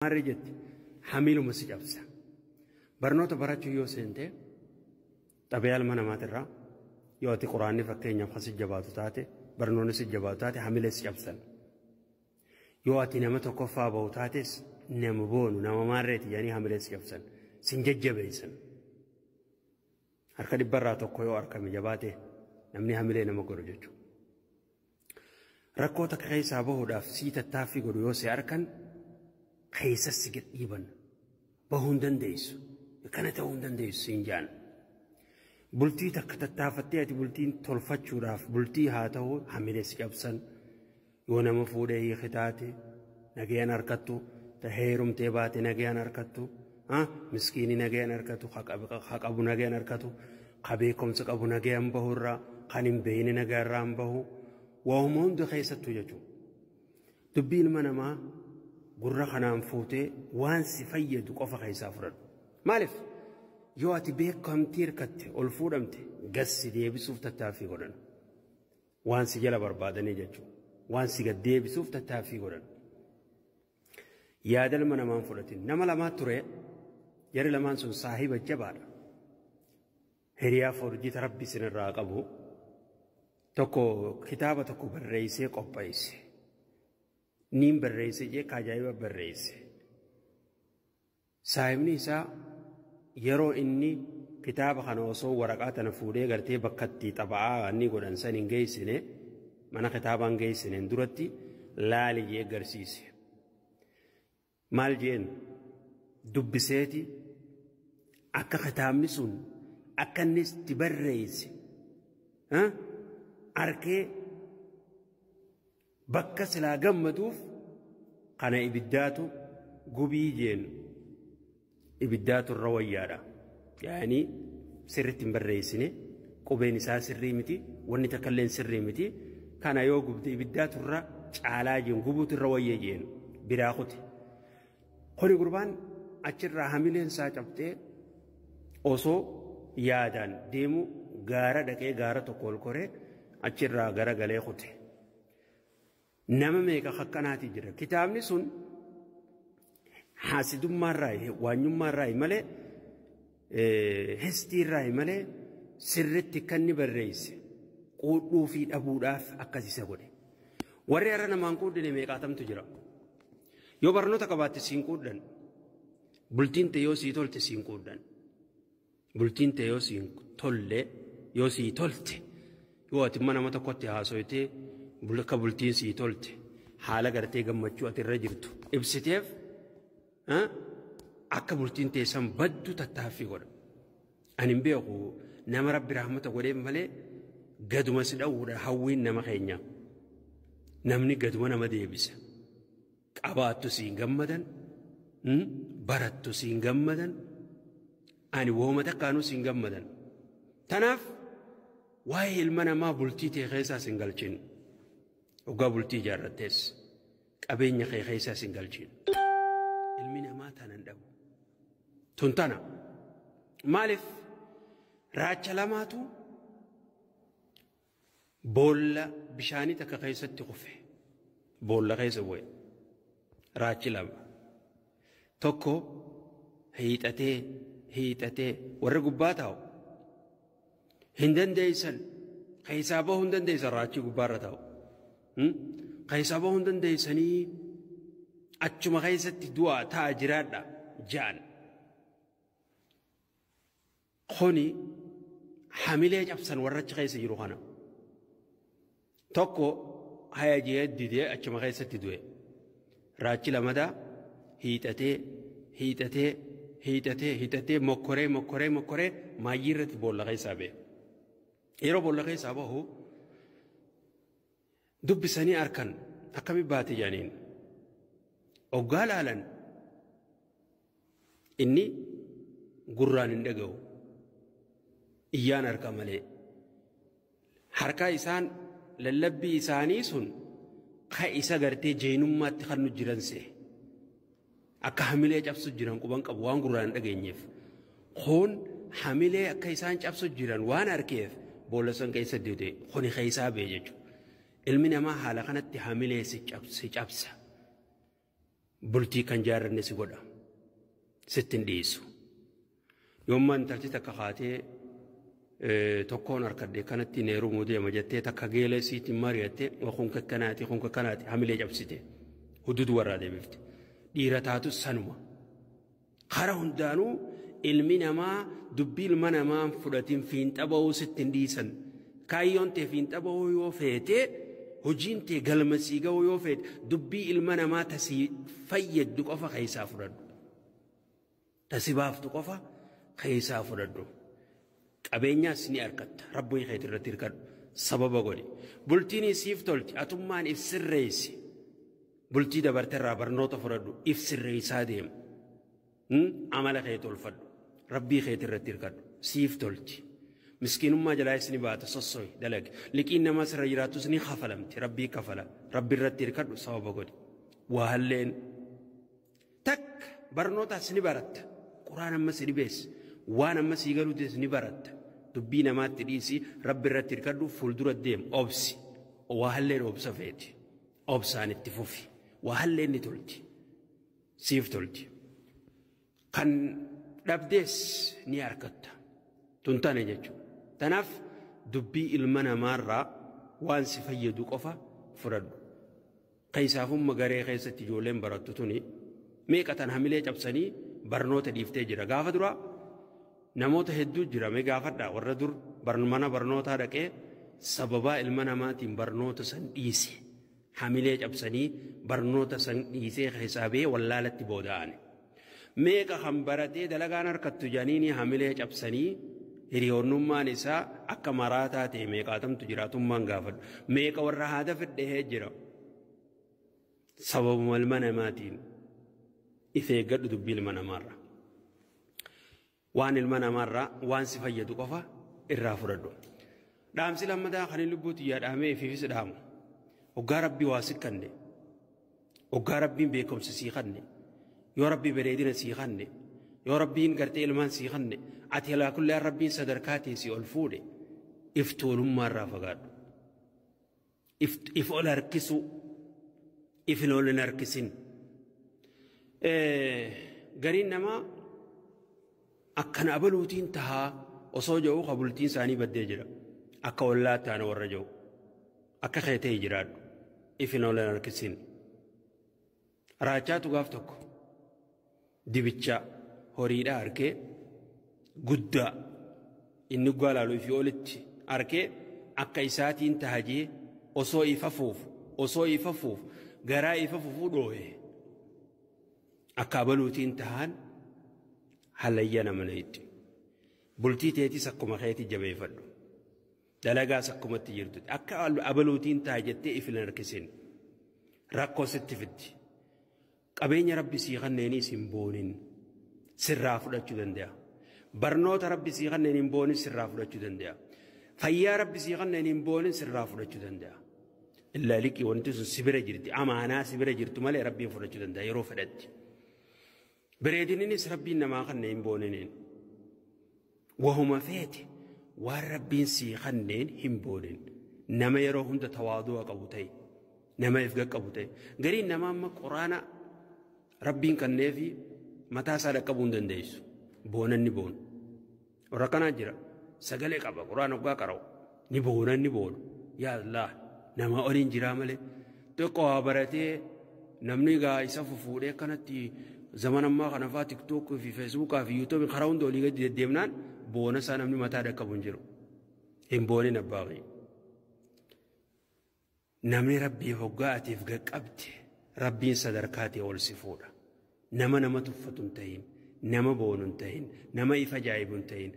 Maarree jetti hamiiluma si cabsa. Barnoota barachuu yoo seente xabiyaa ilma namaatirraa yoo ati quraanni fakkeenyaaf kan si jabaatu taate barnoonni si jabaatu taate hamilee si cabsan. Yoo ati nama tokkoffaa bahu taates nama boonu nama maarreeti jedhanii hamilee si cabsan sin jajjabeessan. Harka dhibbarraa tokko yoo argame jabaate namni hamilee nama godhu jechuudha. Rakkoo takka keessaa bahuudhaaf sii tattaaffii godhu yoo si arkan keessas si gad dhiiban bahuu hin dandeessu kana ta'uu hin dandeessu siin jaan. Bultii takka tattaafattee ati bultiin tolfachuudhaaf bultii haa ta'u hamilee si cabsan yoo nama fuudhee hiike taate nagayaan harkattu heerumtee baate nagayaan harkattu miskiinii nagayaan harkatu ha qabu nagayaan harkatu ka beekumsa qabu nagayaan bahu irraa kan hin beekne nagaa irraa hin bahu waa'uma hunda keessattuu jechuudha. Dubbii ilma namaa gurra kanaan fuutee waan si fayyadu qofa keessaa fudhadhu. Maaliif yoo ati beekamtii hirkatte ol fuudhamte gas si deebisuuf tattaaffii godhan. Waan si jala barbaadanii jechuudha. Waan si gad deebisuuf tattaaffii godhan. Yaada ilma namaan fudhatin. Nama lamaa ture jarri lamaan sun saahiba jabaadha. Hiriyaa forjita rabbi isinirraa qabu tokko kitaaba tokko barreessee qopheesse. Niin barreesse jee ajaa'iba barreesse. Saahibni isaa yeroo inni kitaaba kana osoo waraqaa tana fuudhee gartee bakka itti xaba'aa inni godhan san hin geessine mana kitaabaan geessineen duratti laali jee agarsiise. Maal jeen dubbiseeti akka kitaabni sun akka inni itti barreesse arkee bakka silaa gammaduuf kana ibiddaatu gubii jeen ibiddaatu irra wayyaadha. Yaani sirriitti hin barreessine qubeen isaa sirrii miti wanni takka illee sirrii miti kana yoo gubde ibiddaatu irra caalaa jeen gubuutu irra wayya jeen biraa kute. Kuni gurbaan achirraa hamileen isaa cabxee osoo yaadaan deemu gaara dhaqee gaara tokko ol koree achirraa gara galee kute. Nama meeqa akkanaati jira. Kitaabni sun haasidummaarraa waanyummaarraa malee hestiirraa malee sirriitti kan inni barreesse quudhuu fi dhabuudhaaf akkas isa godhe. Warri har'a namaan quudhine meeqaatamtu jira. Yoo barnoota qabaatte siin quudhan bultiin ta'e yoo sii tolte siin quudhan. Bultiin ta'e yoo siin tolle yoo sii tolte yoo ati mana nama tokkotti haasoytee akka bultiin sii tolte haala gartee gammachuu ati irra jirtu ibsiteef akka bultiin teessan baddu tattaaffii godha. Ani hin beeku nama rabbi rahmata godheef malee gaduma si dha'uudha hawwiin nama keenya. Namni gaduma nama deebisa. Qabaattu siin gammadan, barattu siin gammadan, ani wooma takkaanuu siin gammadan. Tanaaf waa'ee ilma namaa bultii ta'e keessaa siin galchin. Dhugaa bultii ijaarrattees qabeenya kee keessaa siin galchin. Ilmi namaa tanan dhabu. Tun tana. Maaliif raacha lamaatu boolla bishaanii takka keessatti kufe. Boolla keessa bu'e. Raachi lama. Tokko hiixatee hiixatee warri gubbaa taa'u hin dandeessan keessaa bahuu hin dandeessan raachii gubbaarra taa'u. Keessaa bahuu hin dandeessanii achuma keessatti du'aa ta'a jiraadha ja'an. Kuni hamilee cabsan warra achi keessa jiru kana. Tokko haya jee didee achuma keessatti du'e. Raachi lamadaa hiixatee hiixatee hiixatee hiixatee mokkoree mokkoree mokkoree maayyii irratti boolla keessaa ba'e. Yeroo boolla keessaa bahu dubbisanii arkan akkami baate jedhaniin. Oggaa laalan inni gurraan hin dhaga'u. Iyyaan harka malee. Harka isaan lallabbii isaanii sun ka isa gartee jeenummaatti kan nu jiran see. Akka hamilee cabsu jiran quban qabu waan gurraan hin dhageenyeef. Kun hamilee akka isaan cabsu jiran waan arkeef boolla san keessa duute kuni keessaa ba'e jechuudha. Ilmi namaa haala kanatti hamilee si cabsa. Bultii kan jaarranne si godha. Sitti hin dhiisu. Yoommaa intalti takka kaatee tokkoon harkadhee kanatti heerumuu deema jettee takka geelee siitiin mari'attee kun kakkanaati kun kakkanaati hamilee cabsite. Hududu warraa deebifte. Dhiira taatus sanuma. Kara hundaanuu ilmi namaa dubbii ilma namaa fudhatiin fiinxa ba'uu sitti hin dhiisan. Kaayyoon tee fiinxa ba'uu yoo feete hojiin tee galma sii ga'uu yoo feete dubbii ilma namaa tasii fayyaddu qofa keessaa fudhadhu. Tasii baaftu qofa keessaa fudhadhu. Qabeenyaas ni argatta. Rabbiin keetii irratti hirkadhu. Sababa godhi. Bultiin siif tolti. Atummaan if sirreessi. Bultii dabarteerraa barnoota fudhadhu. If sirreessaa deemu. Amala kee tolfadhu. Rabbii keetii irratti hirkadhu. Siif tolti. Miskiinummaa jalaas ni baata sosso'i dalagi. Liqiin namaa sirra jiraatus ni kafalamti. Rabbii kafala. Rabbi irratti hirkadhu sababa godhi. Waalleen takka barnootaas ni baratta. Quraan ammas ni beessa. Waan ammas sii galuutis ni baratta. Dubbii namaatti dhiisi rabbi irratti hirkadhu fuuldura deemu obsi. Waalleen obsa feeti. Obsaan itti fufi. Waalleen ni tolti. Siif tolti. Kan dhabdees ni argatta. Tun tane jechuudha. Tanaaf dubbii ilma namaarraa waan si fayyadu qofa fudhadhu. Keessaafummaa garee keessatti ijoolleen barattu tuni meeqa tan hamilee cabsanii barnoota dhiiftee jira. Gaafa duraa namoota hedduu jira mee gaafadhaa warra dur mana barnootaa dhaqee sababaa ilma namaatiin barnoota san dhiise. Hamilee cabsanii barnoota san dhiisee keessaa ba'ee wallaalatti booda'an. Meeqa kan baratee dalagaan harkattu janiini hamilee cabsanii hiriyoonnummaan isaa akka maraataa ta'e meeqaatamtu jiraatummaan gaafadhu. Meeqa warra haada fedhee jira. Sababuma ilma namaatiin if eeggadhu dubbii ilma namaarra. Waan ilma namaarraa waan si fayyadu qofa irraa fudhadhu. Dhaamsi lammataa kan inni lubbuutti yaadamee ifiifis dhaamu. Hoggaa rabbii waa si kanne. Hoggaa rabbiin beekumsa sii kanne. Yoo rabbii bareedina sii kanne. Yoo rabbiin gartee ilmaan sii kanne. Ati alaa kullee rabbiin sadarkaa ta'e si ol fuudhe. If tuulummaa irraa fagaadhu. If ol harkisu. If hin ol hin harkisin. Gariin namaa akkana abaluutiin tahaa osoo jedhu kabultiin isaanii baddee jira. Akka ollaa taana warra jedhu. Akka keetee jiraadhu. If hin ol hin harkisin. Raachaatu gaaf tokko dibicha horiidhaa harkee guddaa inni gaalaalu ifii olitti harkee akka isaatiin tahajee osoo ifafuuf garaa ifafuufuu dhoohe. Akka abaluutiin tahaan halayya nama nayitti. Bultii teetis akkuma keetii jabeeffadhu. Dalagaas akkumatti jirtu. Akka abaluutiin taha jettee if hin harkisin. Rakkoo sitti fiddi. Qabeenya rabbi sii kanneenis hin boonin sirraa fudhachuu danda'a. Barnoota rabbi sii kanneen hin boonin sirraa fudhachuu danda'a. Fayyaa rabbi sii kanneen hin boonin sirraa fudhachuu danda'a. Illaa liqii wanti sun si bira jirti. Amaanaa si bira jirtu malee rabbiin fudhachuu danda'a yeroo fedhatti. Bareedininis rabbiin namaa kanneen hin booniniin. Wahuma feete waan rabbiin sii kanneen hin boonin. Nama yeroo hunda tawaaduu qabu ta'e. Nama if qaqqabu ta'e. Gariin namaa amma quraana rabbiin kanneefi mataa isaa dhaqqabuu hin dandeessu. Boonan ni boonu. Warra kanaa jira. Sagalee qaba quraana hoggaa qara'u. Ni boonan ni boonu. Yaa Allah nama oliin jiraa malee. Xiqqoo haa baratee namni egaa isa fufuudhee akkanatti zaman ammaa kana fa'aa tiktookii fi feesbuukaa fi yuutuubii karaa hunda olii gadi deddeemnaan boona isaa namni mataa dhaqqabu hin jiru. Hin boonin abbaa kiyya. Namni rabbii hoggaa atiif qaqqabde rabbiin sadarkaa ta'e ol si fuudha. Nama nama tuffatu hin ta'in, nama boonu hin ta'in, nama if ajaa'ibu hin ta'in,